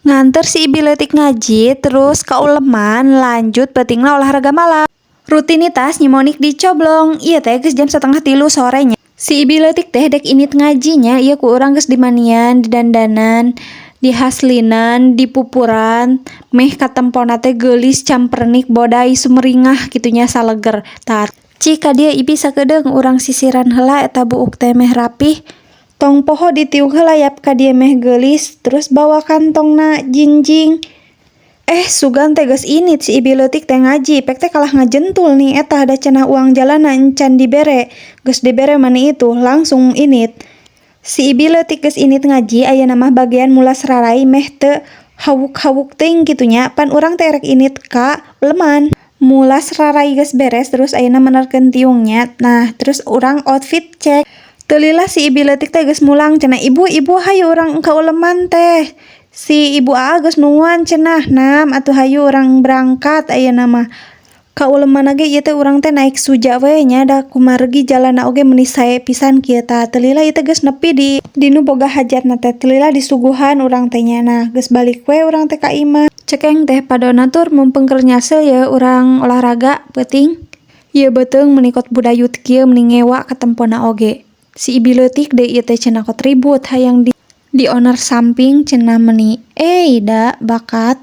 Nganter si Ibi leutik ngaji, terus ka uleman, lanjut peutingna olahraga malam. Rutinitas Nyi Monik dicoblong, ieu teh geus jam 2.30 sore nya. Si Ibi leutik teh dek indit ngaji nya, ieu ku urang geus dimandian, didandanan, dihaslinan, dipupuran, meh katempona teh geulis, campernik, boday, sumeringah kitu nya, saleger. Tah, cik ka dieu Ibi sakedeung, urang sisiran heula eta buuk teh meh rapih. Tong poho ditiung heula yap ka dieu meh geulis, terus bawa kantongna jinjing. Eh, sugan teh geus indit si Ibi leutik teh ngaji, pek teh kalah ngajentul nih eta, da cenah uang jalanna encan dibere. Geus dibere mah ni itu langsung indit. Si Ibi leutik geus indit ngaji, ayeuna mah bagian mulas rarai meh teu hawuk-hawuk teuing kitu nya, pan urang teh rek indit ka uleman. Mulas rarai geus beres, terus ayeuna menerkeun tiung nya. Nah, terus urang outfit check. Teu lila si Ibi leutik teh geus mulang cenah, "Ibu, Ibu, hayu urang ka uleman teh. Si Ibu Aa geus nungguan," cenah. Nam atuh, hayu urang berangkat ayeuna mah. Ka ulemanna ge ieu teh urang teh naik Suja we nya, da kumargi jalanna oge meuni sae pisan kieu tah. Teu lila ieu teh geus nepi di nu boga hajatna teh, teu lila disuguhan urang teh nya. Nah, geus balik we urang teh ka imah. Cekeng teh padonna tur, mumpung keur nyasel ye urang olahraga peuting. Ieu beuteung meuni kot budayut kieu, meuni ngewa katempona oge. Si Ibi leutik deui ieu teh cenah, kot ribut hayang di dioner samping cenah meni. Ey, da bakat.